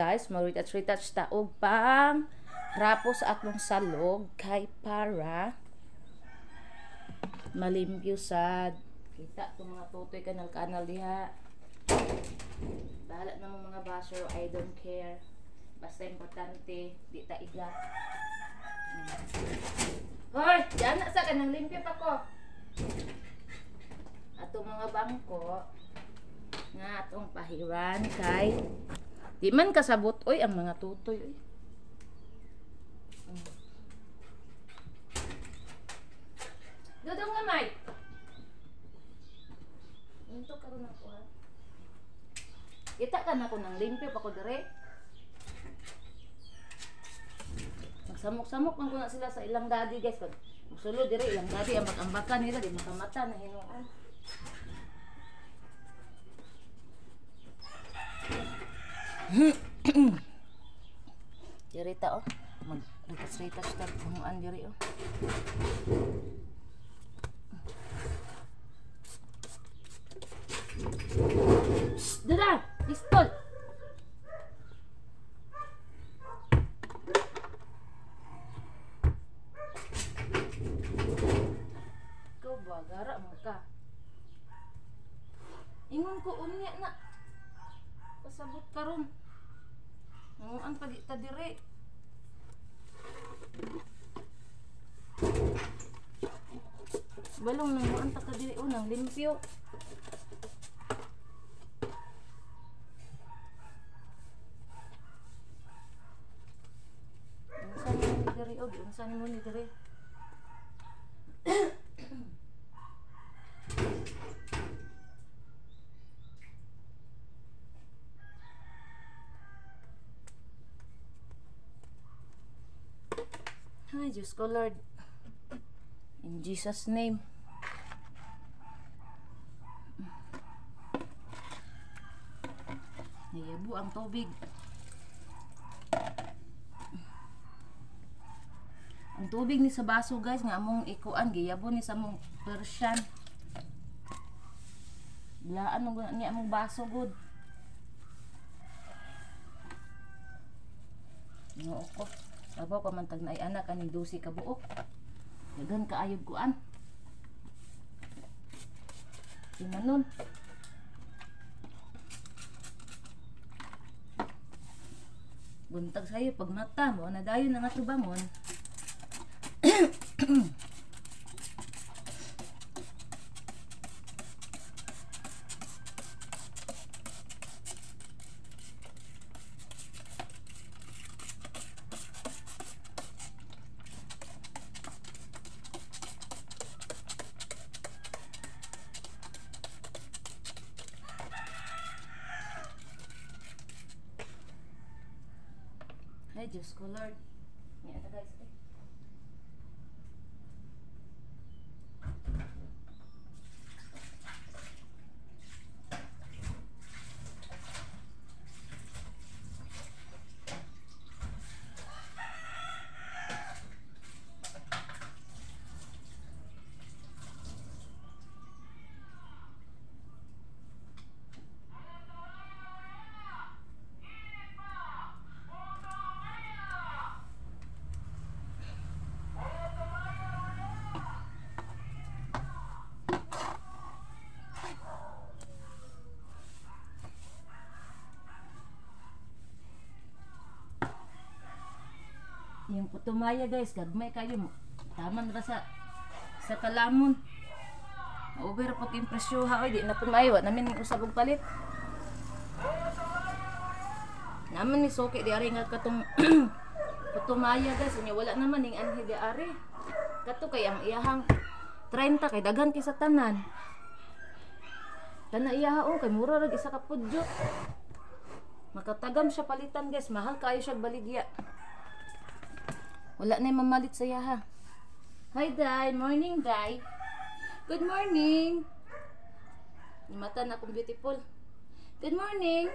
Guys, mag-retouch-retouch ta og pang rapo sa atong salog kay para malimpyo sad. Kita itong mga tutoy kanal-kanal diha. Bahala na mo mga basher, I don't care. Basta importante, di ta iga. Hoy, diyan na sa kanang limpyo pa ko. Atong mga bangko nga atong pahiran kay di man kasabot oy ang mga tutoy oy. Dudong nga may. Unto karon ako ha. Kita ka na ko nang limpyo pa ko dire. Magsamok-samok man ko na sila sa ilang daddy guys pag musulo dire ilang daddy ambak-ambakan nila di makamata na hinuon. Dire ta oh. Mag-retouch-retouch ta hinuan dire oh. Dada! Pistol! Ikaw ba? Gara mo ka. Ingon ko unya na. Pasabot karon. Nanguan pa di ta dire. Balong nanguan ta ka dire unang limpyo. Unsa ni mo ni dire? Ay, Diyos ko Lord. In Jesus name. Niyabo ang tubig. Ang tubig ni sa baso guys nga among ikuan giyabo ni sa among Persian. Blaan mo niya among baso gud. Ginoo ko. Abaw pa man tag naay anak aning 12 ka buok. Daghan kaayob kuan. Timanon. Buntag sayo pag mata mo na dayon ang atubangon. Ay, Diyos ko Lord. Yan na guys. Ay. Yung putumaya guys, gagmay kayo. Taman ra sa kalamon. Over po kayong presyo ha. Oy, di na po maayo. Namin yung usab og palit. Naman ni Soki di ari nga katong putumaya guys. Unya wala naman ning anhi di ari. Kato kay ang iyahang 30 kay daghan kay sa tanan. Kana iyaha oh kay mura ra isa ka pudyo. Makatagam siya palitan guys, mahal kayo siya baligya. Wala na mamalit sa iyaha. Hi Day, morning Day. Good morning. Mata na akong beautiful. Good morning.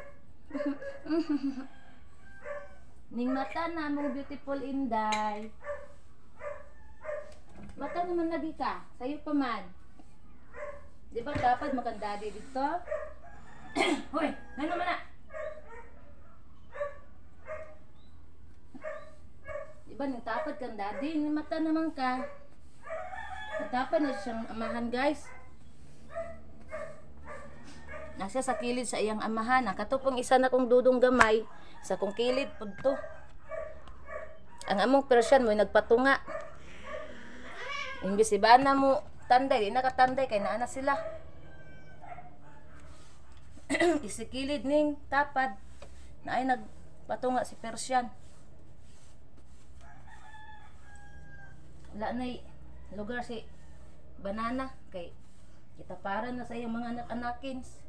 Ning mata na mong beautiful Inday. Mata naman lagi ka. Sayo pa man. Di ba dapat makandadi dito? Hoy, ano man na? Di ba nitapad kang daddy, ni mata naman ka. Nitapad na siyang amahan, guys. Nasa sa kilid sa iyang amahan. Ang katupong isa na kong dudong gamay sa kong kilid pud to. Ang among Persian mo nagpatunga. Imbis iba na mo tanday, di nakatanday kay naa na sila. Isikilid ning tapad na ay nagpatunga si Persian. Wala na'y lugar si Banana kay kitaparan na sa iyang mga anak-anakins.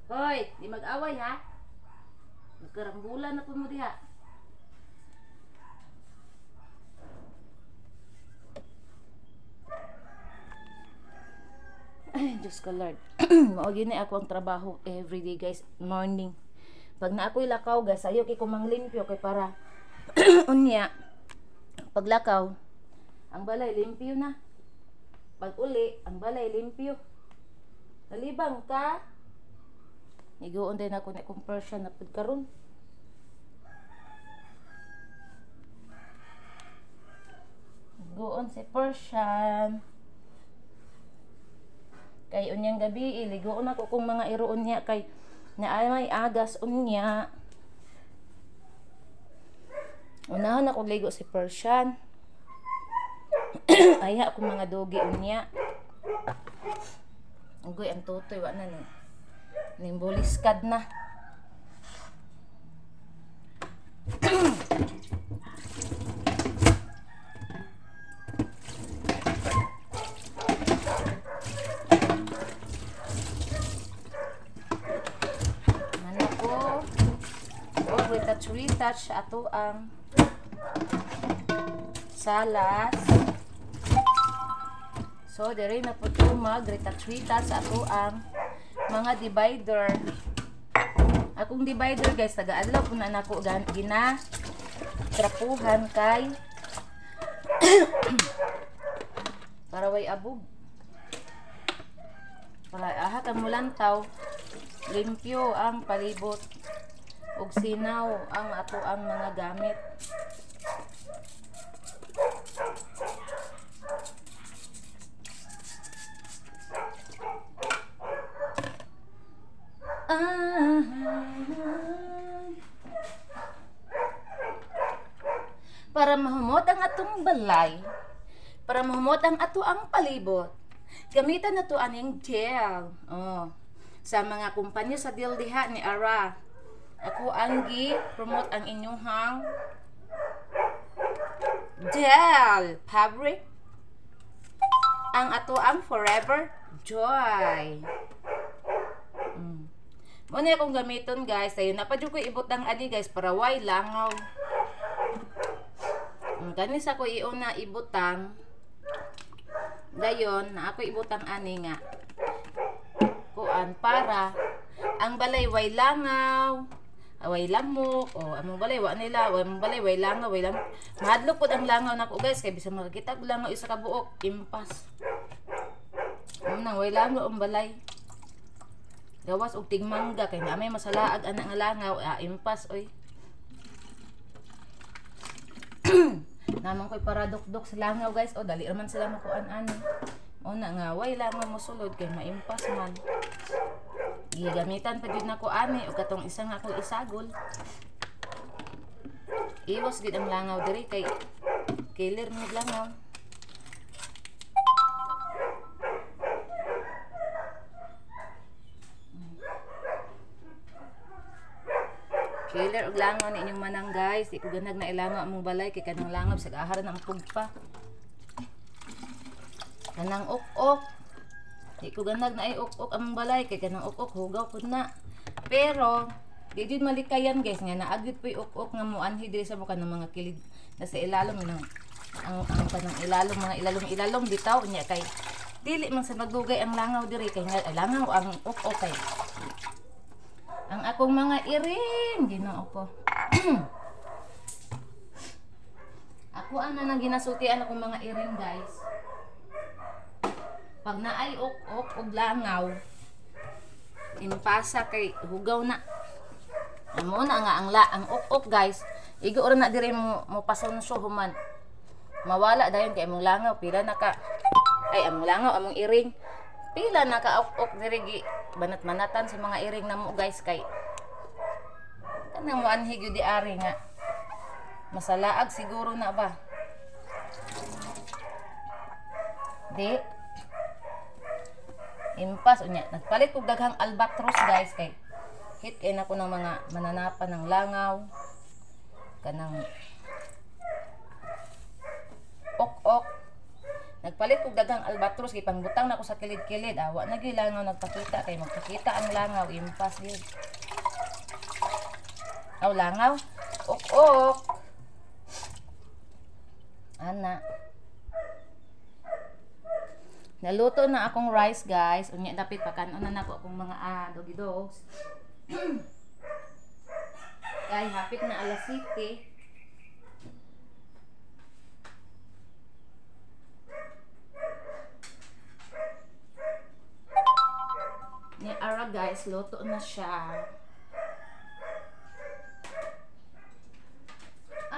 Hoy, di mag-away ha. Magkarambulan na po mo diha. Ay, Diyos ko Lord. Mao gyud ni ako ang trabaho everyday, guys, morning. Pag na ako'y lakaw, guys, sayo kay kumang limpyo kay para unya paglakaw ang balay limpyo na. Pag uli ang balay limpyo. Nalibang ka. Niguon din ako na akong Persian na pud karon. Niguon si Persian. Kay unyang gabi iligoon ako kung mga iroon niya kay na may agas unya. Unahan ako ligo si Persian. Ay ako mga dogi unya. Ugoy ang tutoy wa na ni. Ning buliskad na. Retouch ato ang salas. So dire na po to mag-retouch retouch ato ang mga divider. Akong divider, guys, taga-adlaw po na nako gina trapuhan kay para way abog. Para aha kang mulantaw, limpyo ang palibot ug sinaw ang ato ang mga gamit. Para mahumot ang atong balay, para mahumot ang ato ang palibot, gamitan na to aning gel. Oh, sa mga kumpanya sa deal diha ni Ara. Ako ang gi-promote ang inyong gel fabric. Ang ato ang Forever Joy. Muna akong gamiton, guys. Ayun na pa ko ibutang ani, guys, para way langaw. Kani sa ko iuna ibutang. Dayon na ako ibutang ani nga kuan para ang balay way langaw. Way lamok o among balay wa nila, way among balay way langaw, way lamok. Mahadlok pud ang langaw nako, guys, kay bisan makakita og langaw isa ka buok impas. Nang way langaw ang balay. Gawas og tigmangga kay naa may masalaag ana nga langaw, impas oy. Naman koy para dukduk sa langaw, guys. O dali ra man sila makuan ani. O na nga way langaw mosulod kay maimpas man. Gigamitan pa jud nako ani og katong isa nga akong isagol. Iwas gid ang langaw diri kay killer ni langaw. Killer og langaw ni inyong manang, guys. Di ko ganag na ilangaw among balay kay kanang langaw sa ahara na ang pugpa. Kanang ok-ok. Di ko ganag na ay ok-ok among balay kay kanang ok-ok hugaw pud na. Pero di jud malikayan, guys, nga naag jud puy ok-ok nga moanhi diri sa bukan ng mga kilid na sa ilalom ng ang kanang ilalom, mga ilalom bitaw nya kay dili man sa magdugay ang langaw diri kay nga langaw ang ok-ok kay ang akong mga iring Ginoo ko. Ako ang nang ginasultian akong mga iring, guys. Pag naay ok-ok og langaw, Impasa kay hugaw na. Amo na nga ang la ang ok-ok guys. Igo ra na diri mo pasonsyo human. Mawala dayon kay among langaw pila na ka ay among langaw among iring. Pila na ka ok-ok diri gi banat-manatan sa mga iring namo guys kay kanang moanhi gyud di ari nga masalaag siguro na ba. Di impas unya nagpalit kog daghang albatros guys kay hit kay nako ng mga mananapan ng langaw kanang ok-ok. Nagpalit kog daghang albatros kay pangbutang nako sa kilid-kilid. Awa na gyud langaw nagpakita kay magpakita ang langaw impas gyud. Aw langaw ok-ok ana. Naluto na akong rice guys. Unya dapit pakanon na nako akong mga doggy dogs. Kay hapit na alas 7. Ni ara guys, luto na siya. I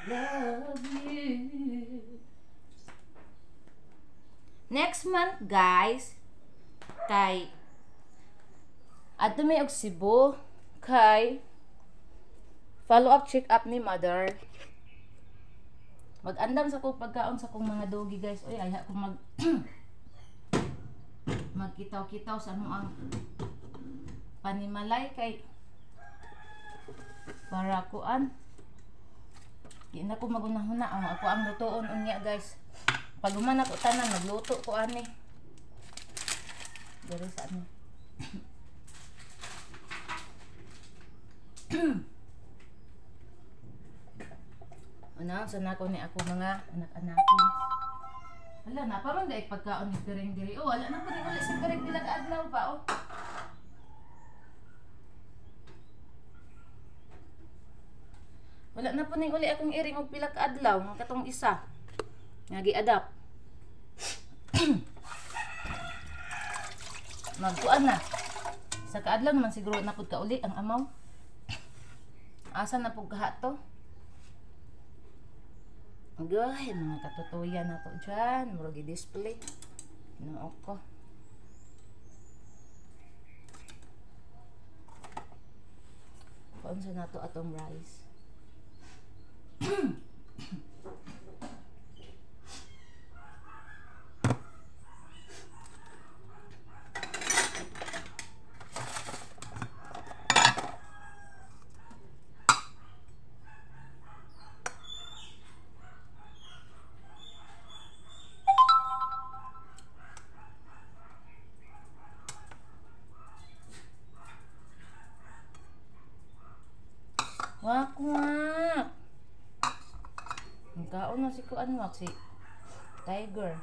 love you. Next month guys, kay adto may og Cebu kay follow up check up ni mother. Mag-andam sa kong pagkaon sa kong mga doggy guys. Oy, ayha ko mag magkitaw-kitaw sa ano ang panimalay kay para kuan. Di na ko magunahuna ang ako ang lutoon unya guys. Pag human ako tanan magluto ko ani. Diri sa ano. Ano sa nako ni ako mga anak-anakin. Wala na pa man daig pagkaon ni Piring diri. Oh, wala na pa rin uli sa Piring pila ka adlaw pa oh. Wala na po ning uli akong iring og pila ka adlaw ng katong isa. Nga gi-adapt. Magkuan na. Sa kaadlaw naman siguro na pud kauli ang amaw. Asa na pud kaha to? Agay, mga katutuyan na to dyan. Murag i-display. Ginoo ko. Kuan sa nato atong rice. Wak wak. Kaon na si kuan wak si Tiger.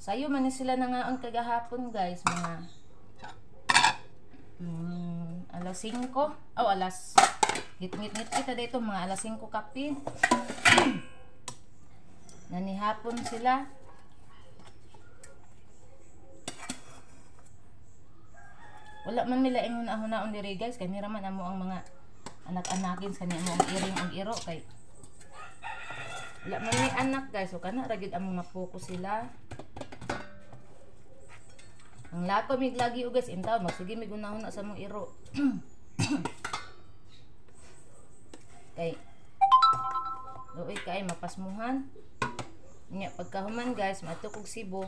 Sayo man ni sila nangaon kagahapon guys, mga alas 5. Oh, alas ngit-ngit kita dito mga alas 5 kape. Nanihapon sila. Wala man nila ingon ahon-ahon diri guys, kay mira man amo ang mga anak-anakin sa amo ang iring og iro kay wala man may anak guys, so kana ra gyud among mapokus sila. Ang lako mig lagi og guys, intaw magsige mig unahon sa among iro. Kay luoy kay mapasmuhan. Nya pagkahuman guys, maadto kog Cebu.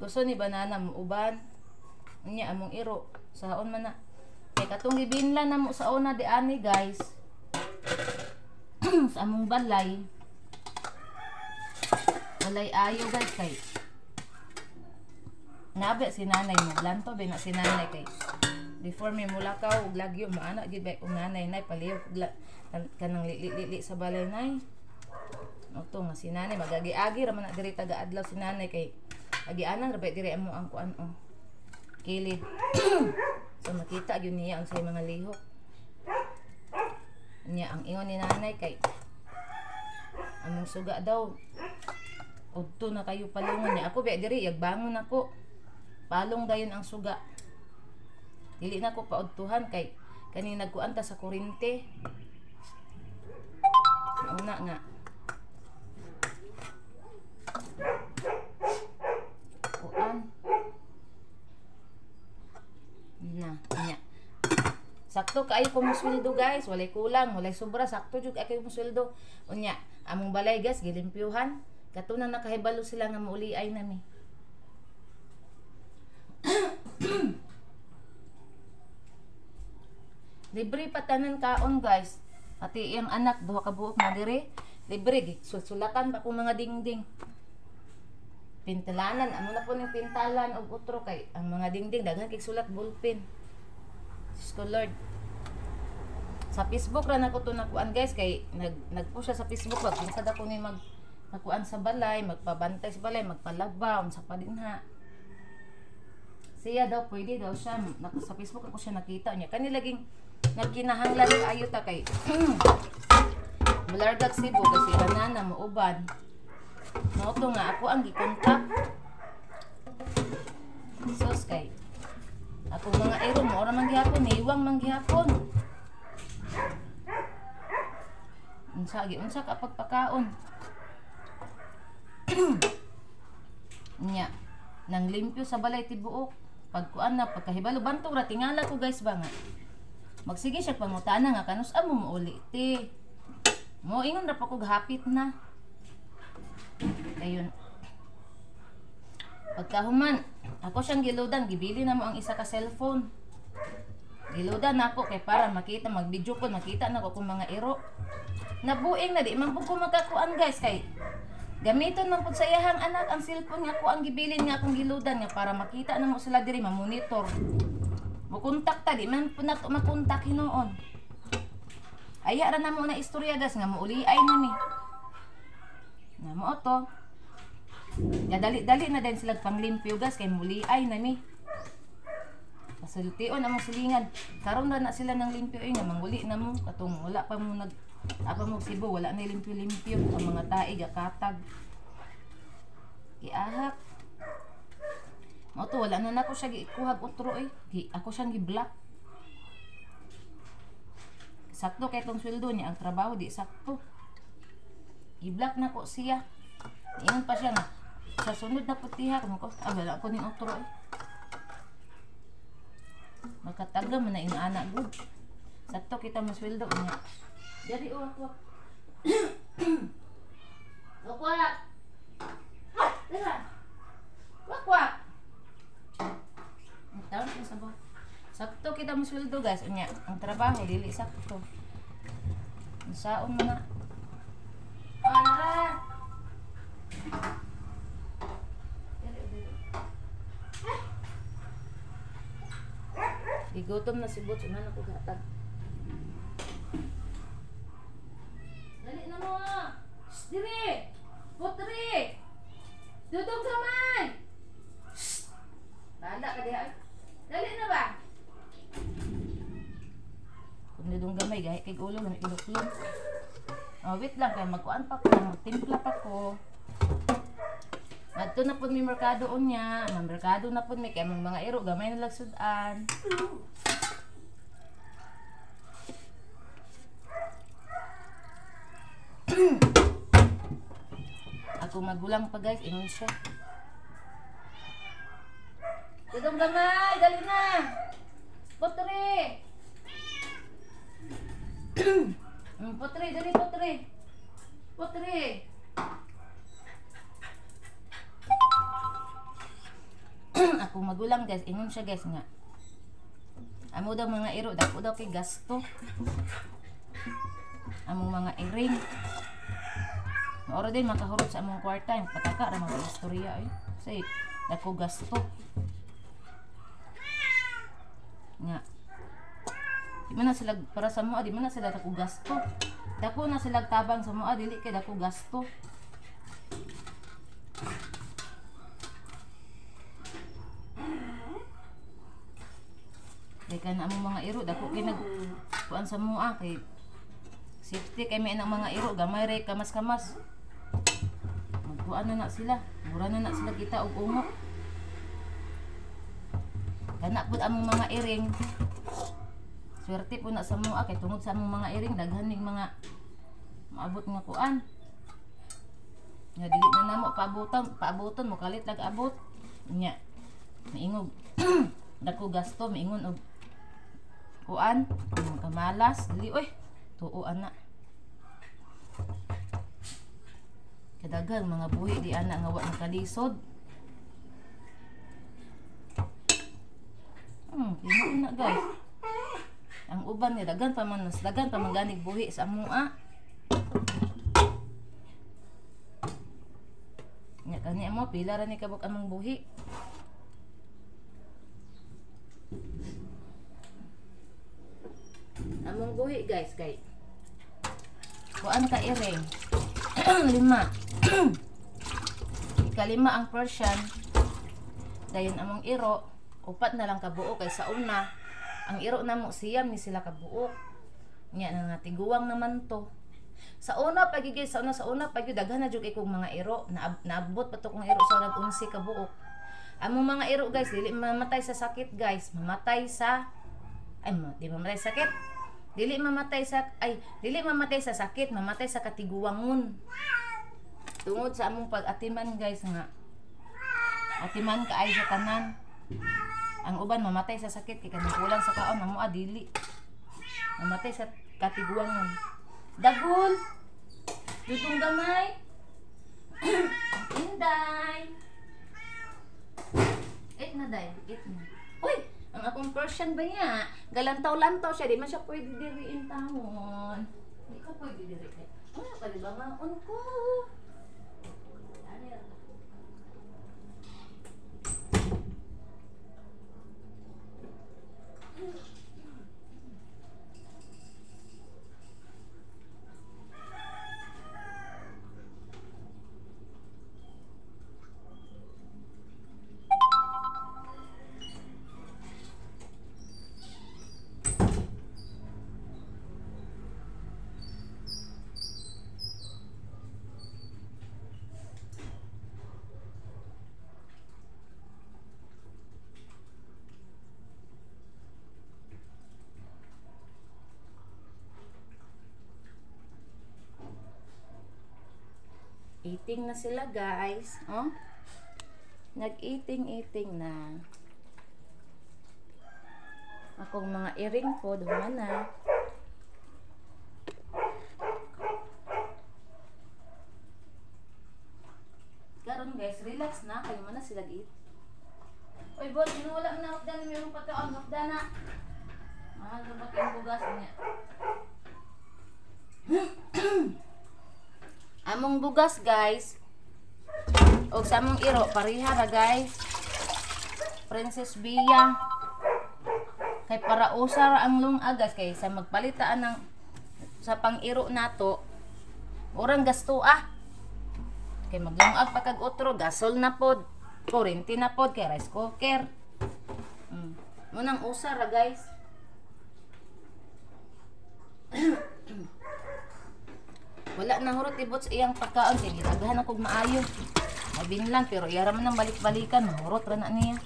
Gusto ni banana mo uban. Nya among iro saon man na. Kay katong gibinlan namo sa una di ani guys. Sa among balay. Walay ayo guys kay nabe si nanay mo lanto be na si nanay kay before mi mulakaw og lagyo maana gid ba kung nanay nay palihog kanang li-li-li sa balay nay. Oto nga si nanay magagi-agi ra man na diri taga adlaw si nanay kay agianan ra ba diri amo ang kuan oh. Kilid. So makita gyud niya unsay mga lihok. Niya ang ingon ni nanay kay Among suga daw udto na kayo palungon niya. Ako ba diri yagbangon ako. Palong dayon ang suga. Dili na ko paudtuhan kay kani nagkuan ta sa kurente. Una nga. Kuan. Na, nya. Sakto kaayo ko mo sweldo guys, walay kulang, walay sobra, sakto jud kaayo mo sweldo. Unya, among balay guys gilimpyuhan. Katuna nakahibalo sila nga muuli ay nami. Libre pa tanan kaon guys. Pati iyang anak duha ka buok na dire, libre sulatan pa kung mga dingding. Pintalanan, amo na po ning pintalan og utro kay ang mga dingding daghan kay sulat ballpen. Diyos ko Lord. Sa Facebook ra nako to nakuan guys kay nagpo siya sa Facebook wag kinsa da ko ni mag nakuan sa balay, magpabantay sa balay, magpalaba unsa pa dinha. Siya daw pwede daw siya sa Facebook ako siya nakita niya. Kani laging nagkinahanglan kaayo ta kay mulargag Cebu kasi banana muuban. Mao to nga ako ang gikontak. Sos kay ako mga ero mo ora man gihapon, niwang man gihapon. Unsa gi unsa ka pagpakaon. Nya nang limpyo sa balay tibuok. Pagkuan na pagkahibalo bantog ra tingala ko guys ba nga. Magsige siya pangutana nga kanus amo mouli ti. Mo ingon ra pa kog hapit na. Dayon. Pagkahuman, ako siyang gilodan, gibili na mo ang isa ka cellphone. Gilodan nako kay para makita mag-video ko, makita nako kung mga iro. Nabuing na di man pud ko makakuan guys kay gamiton man pud sa iyahang anak ang cellphone nga ako ang gibilin nga akong gilodan nga para makita na mo sila diri ma-monitor. Mukontak ta di man pud nato makontak hinuon. Aya ra na mo na istorya guys nga muuli ay nami. Na mo to. Gadali-dali na din sila panglimpyo guys kay muli ay nami. Pasultion among silingan. Karon ra na sila ng limpyo ay nga manguli na mo katong wala pa mo nag apa mo Cebu wala na limpyo-limpyo ang mga tae gakatag. Giahak. Mao to wala na nako siya gikuhag otro oy. Gi ako siyang gi-block. Sakto kay tong sweldo niya ang trabaho di sakto. I-block na ko siya. Ingon pa siya nga sa sunod na putiha kung ko wala ko ning otro eh. Makataga man na inaana gud. Sakto kita mo sweldo niya. Diri o ako. Wakwak. Dira. Wakwak. Ang taon ko sa ba. Sakto kita mo sweldo guys unya. Ang trabaho dili sakto. Unsaon man na. Nara. Gigutom na si Butch, una na ko gatag. Dali na mo. Shh, diri. Putri. Dudong gamay. Shh. Bala ka diha. Dali na ba? Kung dudong gamay gahi kay ulo na iluklong. Oh, wait lang kay magkuan pa ko, magtimpla pa ko. Adto na pud mi merkado unya, merkado na pud mi kay among mga iro gamay na lang sud-an. Ako magulang pa guys, ingon siya. Dudong gamay, dali na. Putri. Putri, dali putri. Putri. Ako magulang guys, ingon siya guys nga. Amo daw mga iro, dako daw kay gasto. Among mga iring. Maoro din makahurot sa among kwarta, pataka ra mga istorya eh. Say, dako gasto. Nga. Di man na sila para sa moa, di man na sila dako gasto. Dako na sila tabang sa moa, dili kay dako gasto. Kay kana among mga iro dako kay nag kuan sa moa kay safety kay may ang mga iro gamay re kamas-kamas. Kuan na na sila. Mura na na sila kita og ungo. Kana pud among mga iring. Swerte po na sa mua kay tungod sa among mga iring daghan ning mga maabot nga kuan. Nga dili na namo paabuton mo kalit lag abot. Nya maingog dako gasto maingon og kuan kamalas dili oy tuo ana. Kadaghang mga buhi di ana nga wa nakalisod. Tinuod na guys. Ang uban ni daghan pa man, mas daghan pa man ganig buhi sa amoa. Nya kani mo pila ra ni kabuk among buhi. Among buhi guys kay kuan ka iring lima. Ikalima ang Persian. Dayon among iro, upat na lang kabuok kay sa una ang iro namo siyam ni sila kabuok. Nya na nga tiguang naman to. Sa una pagigil sa una pag daghan na jud kay kog mga iro, naabot pa to kong iro sa unag 11 kabuok. Among mga iro guys dili mamatay sa sakit guys, mamatay sa ay di mamatay sa sakit. Dili mamatay sa ay dili mamatay sa sakit, mamatay sa katiguangon. Tungod sa among pag-atiman guys nga atiman kaay sa tanan. Ang uban mamatay sa sakit kay kanang kulang sa kaon, amo dili. Mamatay sa katiguangon. Dagol. Dutong gamay. Inday. Eat na day, eat na. Uy, ang akong Persian ba niya? Galantaw-lantaw siya, di man siya pwede diri in taon. Di ka pwede diri kay. Ano ka di ba maon ko? Eating na sila guys. Oh? Nag-eating-eating na. Akong mga earring po, duman na. Karon guys, relax na. Kayo man na sila eat. Oy, bot, wala na hapdan. Meron pa taon hapdan na. Mahal na ba kayong bugas niya? Among bugas guys og sa among iro pareha ra guys. Princess Bia kay para usa ra ang lungag guys kay sa magpalitaan ng sa pang-iro nato orang gasto ah. Kay maglungag pa kag otro gasol na pod, kuryente na pod kay rice cooker. Munang usa ra guys. Wala na hurot ibot sa iyang pagkaon kay gitagahan ako maayo. Mabin lang pero iyara man ang balik-balikan, mahurot ra na niya.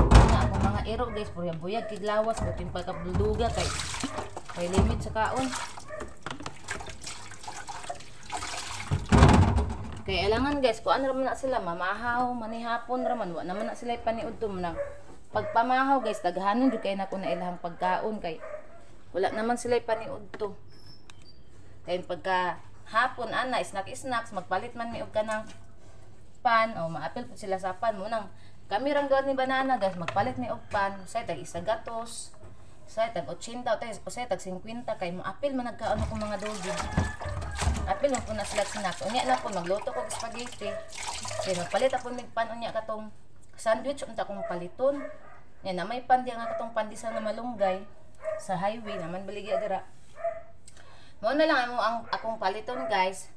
Na ako mga iro guys, buyag kig lawas butin pagkabulduga kay limit sa kaon. Kay alangan guys, kuan ra man na sila mamahaw, manihapon ra man, wa naman na sila paniudto man. Pagpamahaw guys, daghanon jud kay nako na ilahang pagkaon kay wala naman sila paniudto. Kay pagka hapon ana snack snacks magpalit man mi og kanang pan o maapil pud sila sa pan mo nang kami rang gawad ni banana guys, magpalit mi og pan, usay tag isa gatos, usay tag 80, usay tag 50 kay moapil man nagkaon akong mga dogi. Apil man po na sila snack. Unya na po magluto ko og spaghetti. Kay magpalit ako mig pan unya katong sandwich unta kong paliton. Yan na may pan diya nga katong pandesal na malunggay sa highway naman baligya dira. Mao na lang ang akong paliton guys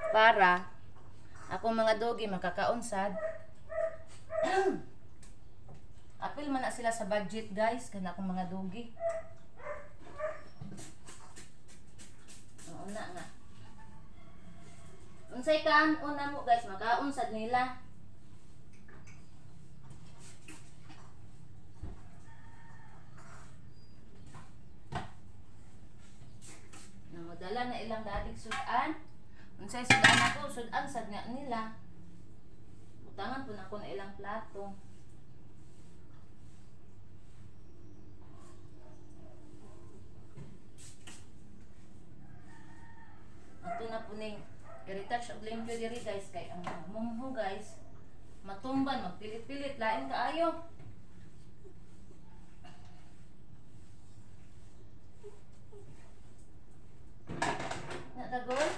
para akong mga dogi makakaon sad. Apil man na sila sa budget guys kana akong mga dogi. Unsay kaon namo guys, makaon sad nila. Namodala na ilang dadig sudan. Unsay sudan ako, sudan sad nga nila. Butangan po na ako na ilang plato. Ato na po ning i-retouch og limpyo diri guys kay ang mungho guys matumban, magpilit-pilit, lain kaayo. Na dagol?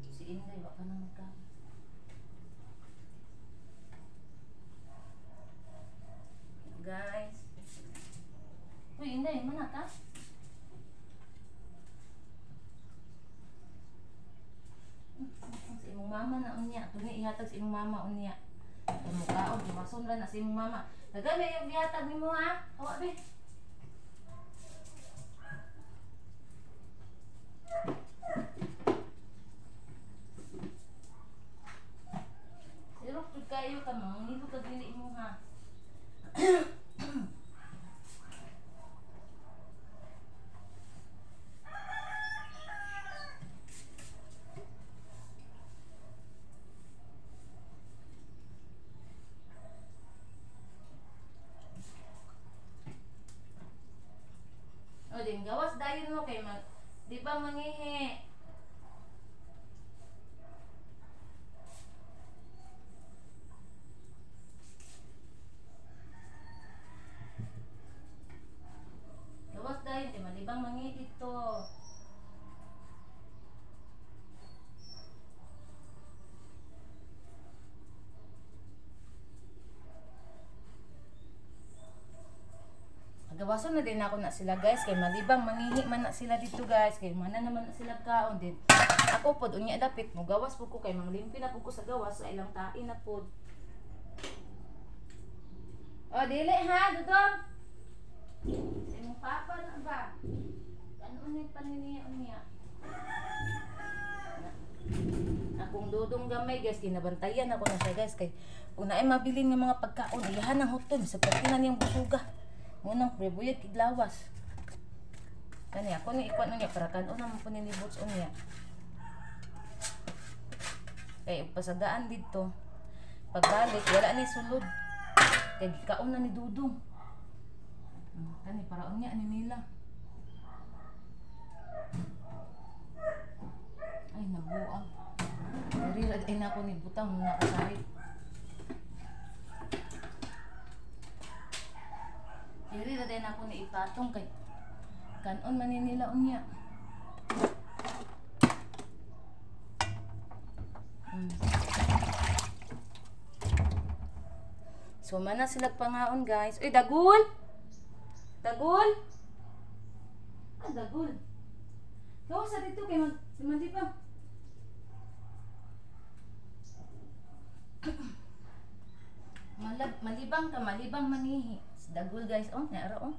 Si Inday wa pa nang magkaon. Guys. Uy, Inday, mana ka? Sa imong mama na unya, tuni ihatag sa imong mama unya. Mukaon, mason ra na sa imong mama. Daghan may yung gihatag nimo ha. Hawa be. Sirok jud kayo ka mangilo ka dili imo ha. O din gawas dayon mo kay mag di ba mangihi. Gawas dayon kay malibang mangihi dito. Gawason na din ako na sila guys kay malibang mangihi man na sila dito guys kay mana naman na sila kaon din. Ako pod unya dapit mo gawas pud ko kay manglimpi na pud ko sa gawas sa ilang tain na pod. O dili ha dudong. Sa imong papa na ba? Ano ni paniniya unya? Akong dudong gamay guys kinabantayan ako na siya guys kay kung naay mabilin nga mga pagkaon iyahan ang huton sa pagtinan niyang busuga. Munang prebuyad kiglawas. Kani ako ni ikuan unya para kanon naman po nilibots unya. Kay pasagaan didto. Pagbalik wala ni sulod. Kay gikaon na ni Dudong. Kani para unya ni nila. Ay nabuang. Diri ra ay nako ni butang muna ko sari. Diri ra din ako ni ipatong kay kanon man ni nila unya. So mana sila pangaon guys. Uy dagul. Dagul. Ah dagul. Gawas sa dito kay man di pa. Malibang ka, malibang manihi. Dagul guys, oh, naara oh.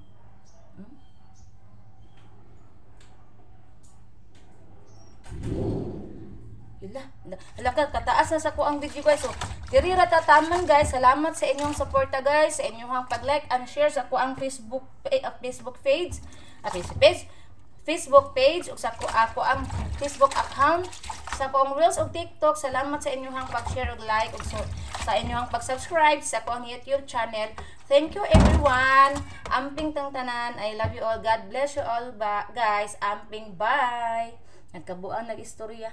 Hala, hala ka, kataas na sa ko ang video guys. So, diri ra tataman guys. Salamat sa inyong suporta guys, sa inyong pag-like and share sa ko ang Facebook Facebook page, Facebook page ug sa ko ako ang Facebook account, sa akong Reels ug TikTok. Salamat sa inyong pag-share ug like ug so, sa inyong pag-subscribe sa akong YouTube channel. Thank you everyone. Amping tang tanan. I love you all. God bless you all guys. Amping bye. Nagkabuang nag-istorya.